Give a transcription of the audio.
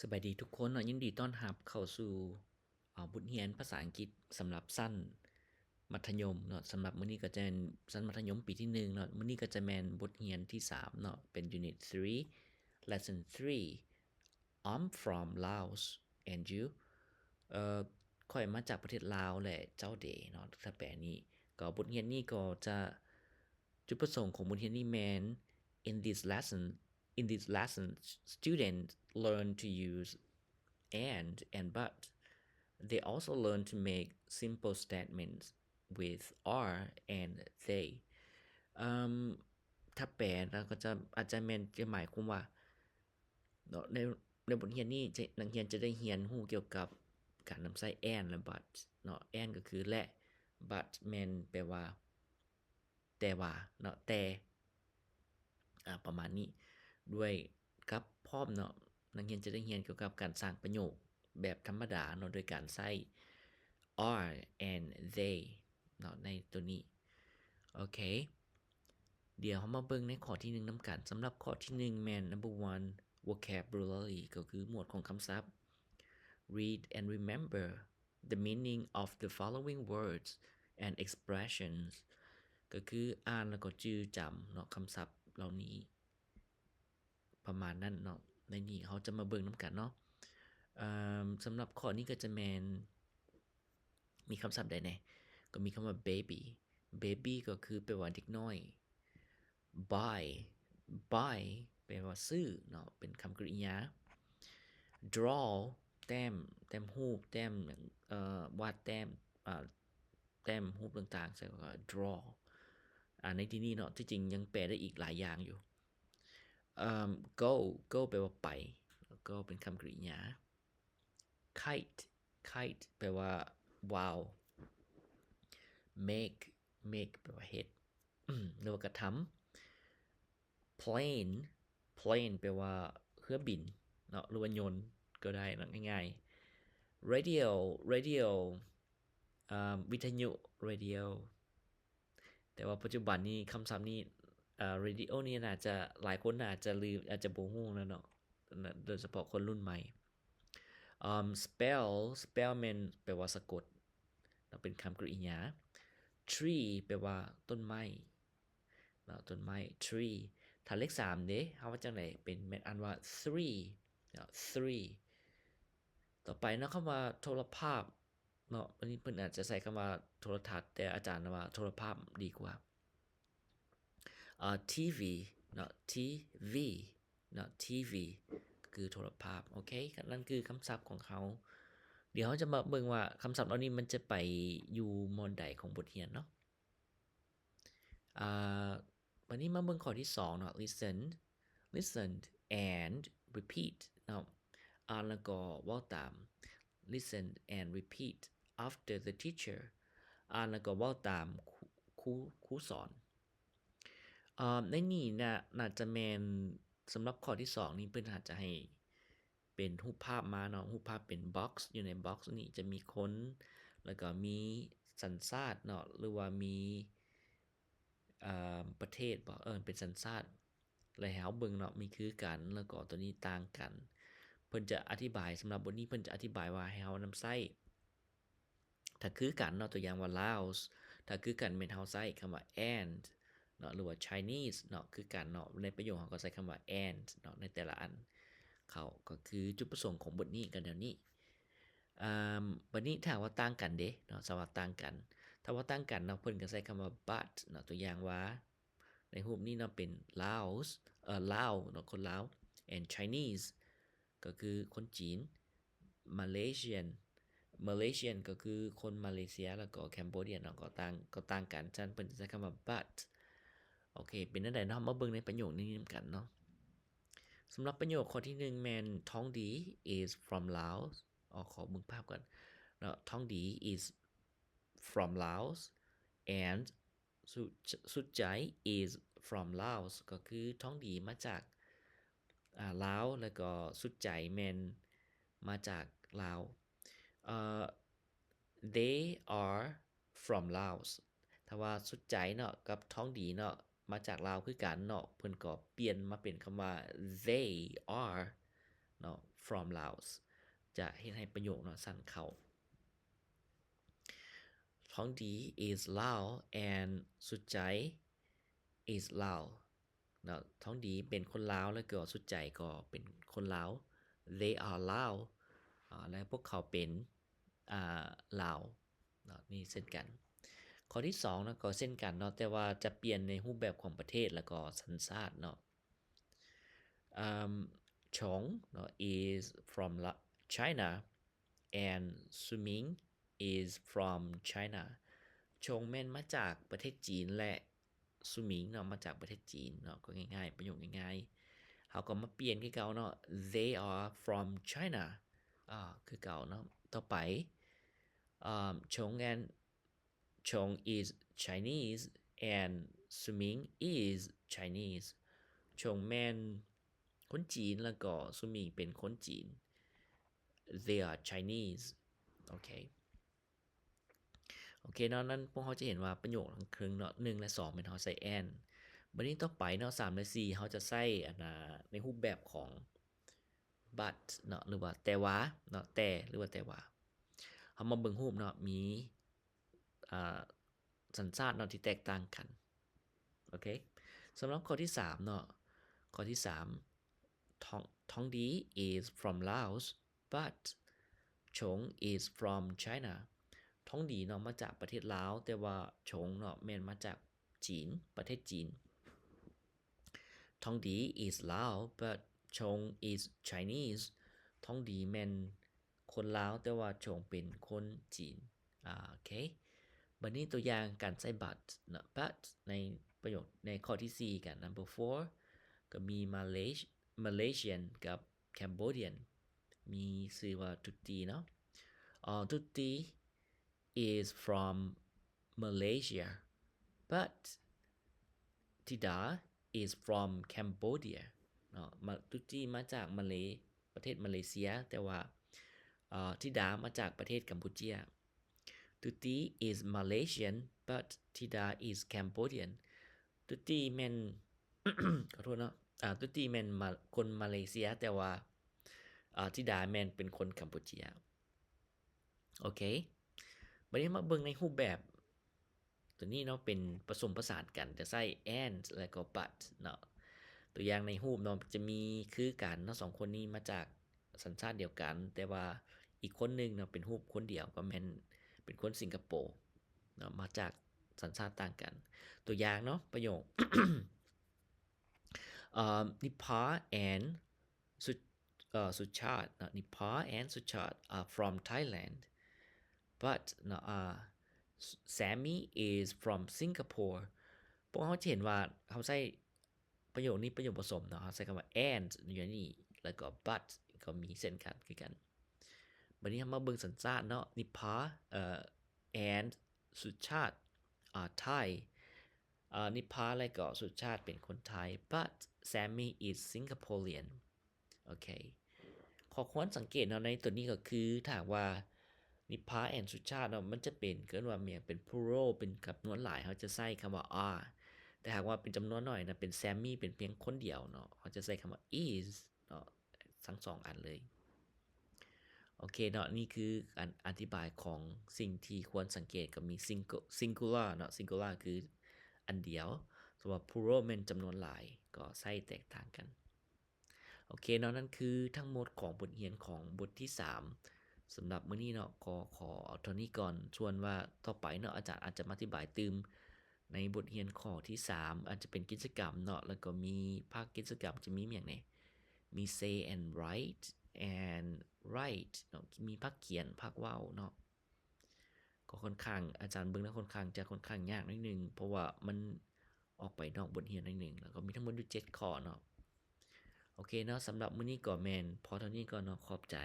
ສະບາຍດີທຸກຄົນເນາະ, ຍິນດີຕ້ອນຮັບເຂົ້າສູ່ ເອີ ບົດຮຽນພາສາອັງກິດສຳລັບຊັ້ນມັດທະຍົມເນາະ. ສຳລັບມື້ນີ້ກໍຈະແມ່ນຊັ້ນມັດທະຍົມປີທີໜຶ່ງເນາະ, ມື້ນີ້ກໍຈະແມ່ນບົດຮຽນທີສາມເນາະ, ເປັນ Unit three, Lesson three. I'm from Laos, and you? ເອີ ຂ້ອຍມາຈາກປະເທດລາວ ແລະ ເຈົ້າເດເນາະ. ຖ້າແປນີ້ ກໍບົດຮຽນນີ້ກໍຈະ ຈຸດປະສົງຂອງບົດຮຽນນີ້ແມ່ນ In this lesson, in this lesson, students learn to use and and but. They also learn to make simple statements with are and they. ເອີ່ມ ຖ້າແປນະ ກໍຈະ ອາດຈະແມ່ນ ຈະໝາຍຄວາມວ່າ ເນາະ ໃນ ໃນບົດຮຽນນີ້ ຈະ ນັກຮຽນຈະໄດ້ຮຽນຮູ້ກ່ຽວກັບການນຳໃຊ້ and ແລະ but ເນາະ. And ກໍຄື ແລະ but ແມ່ນແປວ່າ ແຕ່ວ່າເນາະ ແຕ່ ອາ ປະມານນີ້ ດ້ວຍກັບພ້ອມເນາະ. ນັກຮຽນຈະໄດ້ຮຽນກ່ຽວກັບການສ້າງປະໂຫຍກແບບທຳມະດາເນາະ ໂດຍການໃຊ້ are and they ເນາະ ໃນໂຕນີ້. ໂອເຄ ດຽວເຮົາມາເບິ່ງໃນຂໍ້ທີໜຶ່ງນຳກັນ. ສຳລັບຂໍ້ທີໜຶ່ງແມ່ນ number one, vocabulary ກໍຄືໝວດຂອງຄຳສັບ. Read and remember the meaning of the following words and expressions ກໍຄືອ່ານແລ້ວກໍຈື່ຈຳເນາະ ຄຳສັບເຫຼົ່ານີ້ ປະມານນັ້ນເນາະ. ໃນນີ້ເຮົາຈະມາເບິ່ງນຳກັນເນາະ. ເອີ່ມ ສຳລັບຂໍ້ນີ້ກໍຈະແມ່ນ ມີຄຳສັບໃດແດ່? ກໍມີຄຳວ່າ baby. Baby ກໍຄືແປວ່າເດັກນ້ອຍ. Buy, buy ແປວ່າຊື້ເນາະ ເປັນຄຳກະລິຍາ. Draw ແຕ້ມ ແຕ້ມຮູບ ແຕ້ມຫຍັງ ເອີ່ ວາດແຕ້ມ ອາ ແຕ້ມຮູບຕ່າງໆ ໃສ່ວ່າ draw. ອາ ໃນທີ່ນີ້ເນາະ ທີ່ຈິງຍັງແປໄດ້ອີກຫຼາຍຢ່າງຢູ່. ເອີ່ມ go, go ແປວ່າໄປ go ເປັນຄຳກະລິຍາ. Kite, kite ແປວ່າວ່າວ. Make, make ແປວ່າເຮັດ ຫຼືວ່າກະທຳ. Plane, plane ແປວ່າເຮືອບິນເນາະ ຫຼືວ່າຍົນກໍໄດ້ເນາະ ງ່າຍໆ. Radio, radio ອ່າ ວິທະຍຸ radio. ແຕ່ວ່າປັດຈຸບັນນີ້ ຄຳສັບນີ້ ເອີ radio ນີ້ໜ້າຈະ ຫຼາຍຄົນໜ້າຈະລືມ ອາດຈະບໍ່ຮູ້ແລ້ວເນາະ ໂດຍສະເພາະຄົນລຸ້ນໃໝ່. ເອີ່ມ spell, spell ແມ່ນແປວ່າສະກົດເນາະ ເປັນຄຳກະລິຍາ. Tree ແປວ່າຕົ້ນໄມ້ເນາະ ຕົ້ນໄມ້ tree. ຖ້າເລກສາມເດ້ ເຮົາວ່າຈັ່ງໃດ? ເປັນ ແມ່ນອ່ານວ່າ three ເນາະ three. ຕໍ່ໄປເນາະ ຄຳວ່າໂທລະພາບ ເນາະ ອັນນີ້ເພິ່ນອາດຈະໃຊ້ຄຳວ່າໂທລະທັດ ແຕ່ອາຈານວ່າໂທລະພາບດີກວ່າ. ເອີ TV ເນາະ TV ເນາະ TV ຄືໂທລະພາບ. ໂອເຄ ນັ້ນຄືຄຳສັບຂອງເຮົາ. ດຽວເຮົາຈະມາເບິ່ງວ່າຄຳສັບເຫຼົ່ານີ້ມັນຈະໄປຢູ່ໝວດໃດຂອງບົດຮຽນເນາະ. ອາ ບາດນີ້ມາເບິ່ງຂໍ້ທີສອງເນາະ listen, listen and repeat ເນາະ ອ່ານແລ້ວກໍເວົ້າຕາມ. Listen and repeat after the teacher ອ່ານແລ້ວກໍເວົ້າຕາມຄູ ຄູ ຄູສອນ. ເອີ ໃນນີ້ນະ ໜ້າຈະແມ່ນ ສຳລັບຂໍ້ທີສອງນີ້ ເພິ່ນອາດຈະໃຫ້ ເປັນຮູບພາບມາເນາະ ຮູບພາບເປັນ box ຢູ່ໃນ box ນີ້ຈະມີຄົນ ແລ້ວກໍມີສັນຊາດເນາະ ຫຼືວ່າມີ ເອີ່ມ ປະເທດບໍ ເອີ່ມ ເປັນສັນຊາດ ແລ້ວໃຫ້ເຮົາເບິ່ງເນາະ ມີຄືກັນ ແລ້ວກໍຕົວນີ້ຕ່າງກັນ. ເພິ່ນຈະອະທິບາຍ ສຳລັບບົດນີ້ເພິ່ນຈະອະທິບາຍວ່າໃຫ້ເຮົານຳໃຊ້ ຖ້າຄືກັນເນາະ ຕົວຢ່າງວ່າ Laos ຖ້າຄືກັນແມ່ນເຮົາໃຊ້ຄຳວ່າ and ເນາະ ຫຼືວ່າ Chinese ເນາະ ຄືກັນເນາະ ໃນປະໂຫຍກເຮົາກໍໃຊ້ຄຳວ່າ and ເນາະ ໃນແຕ່ລະອັນ. ເຂົາກໍຄືຈຸດປະສົງຂອງບົດນີ້ກໍແນວນີ້. ອາ ບັດນີ້ຖ້າວ່າຕ່າງກັນເດເນາະ ຖ້າວ່າຕ່າງກັນ ຖ້າວ່າຕ່າງກັນເນາະ ເພິ່ນກໍໃຊ້ຄຳວ່າ but ເນາະ ຕົວຢ່າງວ່າ ໃນຮູບນີ້ເນາະ ເປັນ Laos ເອີ ລາວເນາະ ຄົນລາວ and Chinese ກໍຄືຄົນຈີນ. Malaysian, Malaysian ກໍຄືຄົນມາເລເຊຍ ແລ້ວກໍ Cambodian ເນາະ ກໍຕ່າງ ກໍຕ່າງກັນ. ສະນັ້ນເພິ່ນຈະໃຊ້ຄຳວ່າ but. ໂອເຄ ເປັນແນວໃດເນາະ ເຮົາມາເບິ່ງໃນປະໂຫຍກນີ້ນຳກັນເນາະ. ສຳລັບປະໂຫຍກ ຂໍ້ທີໜຶ່ງແມ່ນ Thong Dee is from Laos. ອໍ ຂໍເບິ່ງພາບກ່ອນເນາະ. Thong Dee is from Laos and Su-, Suchai is from Laos ກໍຄື Thong Dee ມາຈາກ ອາ ລາວ ແລ້ວກໍ Suchai ແມ່ນມາຈາກລາວ. ເອີ They are from Laos. ຖ້າວ່າ Suchai ເນາະ ກັບ Thong Dee ເນາະ ມາຈາກລາວຄືກັນເນາະ ເພິ່ນກໍປ່ຽນມາເປັນຄຳວ່າ They are ເນາະ from Laos ຈະເຮັດໃຫ້ປະໂຫຍກເນາະສັ້ນເຂົ້າ. ທອງດີ is Lao and ສຸດໃຈ is Lao ເນາະ. ທອງດີເປັນຄົນລາວ ແລ້ວກໍສຸດໃຈກໍເປັນຄົນລາວ. They are Lao ອາ ແລະ ພວກເຂົາເປັນ ອາ ລາວເນາະ. ນີ້ເຊັ່ນກັນ. ຂໍ້ທີສອງເນາະ ກໍເຊັ່ນກັນເນາະ ແຕ່ວ່າຈະປ່ຽນໃນຮູບແບບຂອງປະເທດ ແລ້ວກໍສັນຊາດເນາະ. ອາ Chong ເນາະ is from La- China and Suming is from China. ชง ແມ່ນມາຈາກປະເທດຈີນ ແລະ Suming ເນາະ ມາຈາກປະເທດຈີນເນາະ. ກໍງ່າຍໆ ປະໂຫຍກງ່າຍໆ ເຮົາກໍມາປ່ຽນຄືເກົ່າເນາະ. They are from China ອາ ຄືເກົ່າເນາະ. ຕໍ່ໄປ ອາ Chong and Chong is Chinese and Suming is Chinese. ชง ແມ່ນຄົນຈີນ ແລ້ວກໍ Suming ເປັນຄົນຈີນ. They are Chinese. ໂອເຄ ໂອເຄເນາະ. ນັ້ນພວກເຮົາຈະເຫັນວ່າປະໂຫຍກທາງເທິງເນາະ ໜຶ່ງ ແລະ ສອງ ແມ່ນເຮົາໃສ່ and. ບັດນີ້ຕໍ່ໄປເນາະ ສາມ ແລະ ສີ່ ເຮົາຈະໃຊ້ ອັນນາ ໃນຮູບແບບຂອງ but ເນາະ ຫຼືວ່າແຕ່ວ່າເນາະ ແຕ່ ຫຼືວ່າແຕ່ວ່າ. ເຮົາມາເບິ່ງຮູບເນາະ ມີ ອາ ສັນຊາດເນາະທີ່ແຕກຕ່າງກັນ. ໂອເຄ ສຳລັບຂໍ້ທີສາມເນາະ ຂໍ້ທີສາມ Tong- Tongdi is from Laos but Chong is from China. ທອງດີເນາະ ມາຈາກປະເທດລາວ ແຕ່ວ່າ Chong ເນາະ ແມ່ນມາຈາກຈີນ ປະເທດຈີນ. Tongdi is Lao but Chong is Chinese. ທອງດີແມ່ນຄົນລາວ ແຕ່ວ່າ Chong ເປັນຄົນຈີນ. ອາ ໂອເຄ ບັດນີ້ຕົວຢ່າງການໃຊ້ but ເນາະ but ໃນປະໂຫຍກ ໃນຂໍ້ທີສີ່ກັນ number four ກໍມີ Malay- Malaysian ກັບ Cambodian ມີຊື່ວ່າ Tuti ເນາະ. ເອີ Tuti is from Malaysia but Tida is from Cambodia ເນາະ. ມາ- Tuti ມາຈາກມາເລ ປະເທດມາເລເຊຍ ແຕ່ວ່າ ເອີ Tida ມາຈາກປະເທດກຳປູເຈຍ. Tuti is Malaysian but Tida is Cambodian. Tuti ແມ່ນ ຂໍໂທດເນາະ ອາ Tuti ແມ່ນມາ- ຄົນມາເລເຊຍ ແຕ່ວ່າ ອາ ທິດາແມ່ນເປັນຄົນກຳປູເຈຍ. ໂອເຄ ບັດນີ້ມາເບິ່ງໃນຮູບແບບຕົວນີ້ເນາະ ເປັນປະສົມປະສານກັນ ຈະໃຊ້ and ແລ້ວກໍ but ເນາະ. ຕົວຢ່າງໃນຮູບເນາະ ຈະມີຄືກັນເນາະ ສອງຄົນນີ້ມາຈາກສັນຊາດດຽວກັນ ແຕ່ວ່າອີກຄົນໜຶ່ງເນາະ ເປັນຮູບຄົນດຽວ ກໍແມ່ນເປັນຄົນສິງກະໂປເນາະ ມາຈາກສັນຊາດຕ່າງກັນ. ຕົວຢ່າງເນາະ ປະໂຫຍກ ເອີ Nipa and Su- ເອີ Suchat ເນາະ Nipa and Suchat are from Thailand but ເນາະ ເອີ Sammy is from Singapore. ພວກເຮົາຈະເຫັນວ່າເຮົາໃຊ້ປະໂຫຍກນີ້ປະໂຫຍກປະສົມເນາະ ເຮົາໃຊ້ຄຳວ່າ and ຢູ່ໃນນີ້ ແລ້ວກໍ but ກໍມີເຊັ່ນກັນຄືກັນ. ບັດນີ້ເຮົາມາເບິ່ງສັນຊາດເນາະ Nipa ເອີ and Suchat are Thai. ເອີ Nipa ແລະກໍ Suchat ເປັນຄົນໄທ but Sammy is Singaporean. ໂອເຄ ຂໍ້ຄວນສັງເກດເນາະ ໃນຕົວນີ້ກໍຄື ຖ້າຫາກວ່າ Nipa and Suchat ເນາະ ມັນຈະເປັນ ເອີ້ນວ່າແມ່ນເປັນ plural ເປັນຈຳນວນຫຼາຍ ເຮົາຈະໃຊ້ຄຳວ່າ are ແຕ່ຫາກວ່າເປັນຈຳນວນໜ້ອຍນະ ເປັນ Sammy ເປັນພຽງຄົນດຽວເນາະ ເຮົາຈະໃຊ້ຄຳວ່າ is ເນາະ ທັງສອງອັນເລີຍ. ໂອເຄເນາະ ນີ້ຄືການອະທິບາຍຂອງສິ່ງທີ່ຄວນສັງເກດ ກໍມີ singu- singular ເນາະ singular ຄືອັນດຽວ ສ່ວນວ່າ plural ແມ່ນຈຳນວນຫຼາຍ ກໍໃຊ້ແຕກຕ່າງກັນ. ໂອເຄເນາະ ນັ້ນຄືທັງໝົດຂອງບົດຮຽນຂອງບົດທີສາມ ສຳລັບມື້ນີ້ເນາະ ກໍຂໍເອົາເທົ່ານີ້ກ່ອນ. ສ່ວນວ່າຕໍ່ໄປເນາະ ອາຈານອາດຈະມາອະທິບາຍຕື່ມໃນບົດຮຽນຂໍ້ທີສາມ ອາດຈະເປັນກິດຈະກຳເນາະ ແລ້ວກໍມີພາກກິດຈະກຳ ຈະມີຫຍັງແດ່? ມີ say and write and write ເນາະ ມີພາກຂຽນ ພາກເວົ້າເນາະ. ກໍຂ້ອນຂ້າງ ອາຈານເບິ່ງແລ້ວຂ້ອນຂ້າງຈະຂ້ອນຂ້າງຍາກໜ້ອຍໜຶ່ງ ເພາະວ່າມັນອອກໄປນອກບົດຮຽນໜ້ອຍໜຶ່ງ ແລ້ວກໍມີທັງໝົດຢູ່ເຈັດຂໍ້ເນາະ. ໂອເຄເນາະ ສຳລັບມື້ນີ້ກໍແມ່ນພໍເທົ່ານີ້ກ່ອນເນາະ ຂອບໃຈ.